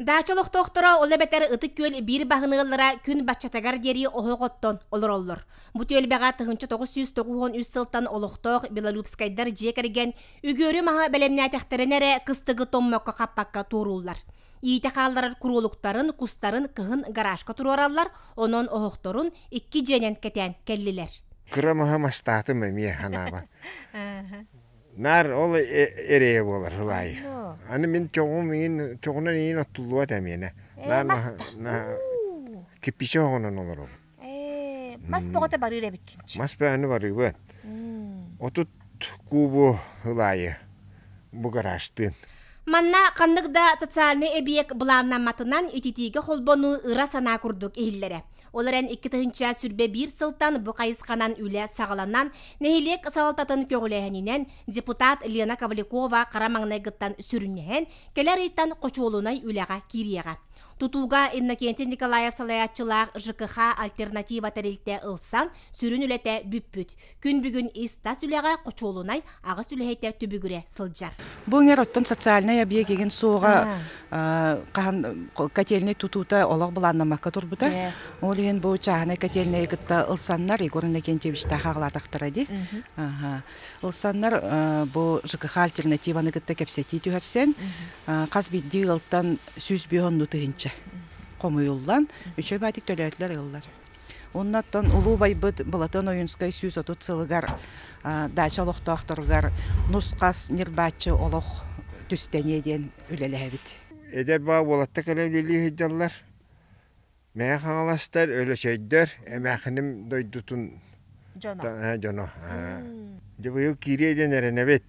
Даача олохтоохторо ол эбэтэр Ытык Күөл биир баһын ыаллара күн баччатыгар диэри оһох оттон олороллор. Бу түөлбэҕэ 1993 сылтан олохтоох Белолюбскайдар дьиэ кэргэн үгүөрү маһы бэлэмнээтэхтэринэ эрэ кыстыгы томмокко-хаппакка туорууллар. Иитэ хаалларар куруолуктарын, кустарын кыһын гаражка туруораллар, онон оһохторун икки дьиэнэн кэтээн кэллилэр. Кыра маһы мастаатым эмиэ ханаабат. Наар ол эрэйэ буолар ылаайы. Аны мин чоҕум иин чоҕунан иин оттуллубат эмиэнэ. Наар кирпичэ оҕонон олоробун. Мас бөҕөтө барыыр эбиккин. Мас бөҕөнү барыыбын. 30 кубу ылаайы бу гаражтыын. Манна ханнык да социальнай эбийиэк былааннамматынан ититиигэ холбонуу ыра санаа курдук иһиллэрэ. Ол эрэн 2021 сылтан бу хайысханан үлэ саҕаланан, нэһилиэк салалтатын көҕүлээһининэн депутат Лена Ковалякова хара маҥнайгыттан сүрүннэһэн, кэлэр ыйтан хочуолунай үлэҕэ киириэҕэ. Тутууга Иннокентий Николаев салайааччылаах ЖКХ «Альтернатива» тэрилтэ ылсан, сүрүн үлэтэ бүппүт. Күн бүгүн ис-тас үлэҕэ хочуолунай аҕыс үлэһитэ түбүгүрэ сылдьар. Бу эҥэр оттон социальнай объект игин суоҕа хаһан котельнай тутуута олох былааннаммакка турбута. Ол иһин бу чааһынай котельнайы кытта ылсаннар Егор Иннокентьевичтаах аҕалаатахтара дии. Ылсаннар бу ЖКХ альтернативаны кытта кэпсэтии түһэрсэн хас биирдии ыалтан 105 тыһыынча хомуйуллан үчүгэй баатик төлөөтүлэр ыаллар. Оннуттан улуу убайбыт Былатыан Ойуунскай 130 сылыгар дача олохтоохторугар нус-хас ньирбааччы олох түстэниэ диэн үлэлэһэбит. Эдэр баа уолатта кэлэн үлэлии сылдьаллар. Мэҥэ Хаҥаластар, Өлөчөйдөр, эмээхиним дойдутун дьоно. Дьоно. Дьэ быйыл киириэ диэн эрэнэбит.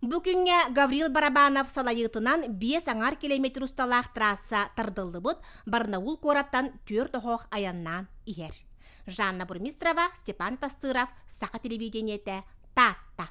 Бу күҥҥэ Гаврил Барабанов салайыытынан биэс аҥаар километр усталаах трасса тардыллыбыт Барнаул куораттан түөрт оһох айаннаан иһэр. Жанна Бурмистрова, Степан Тастыров, Саха телевидениетэ, Таатта.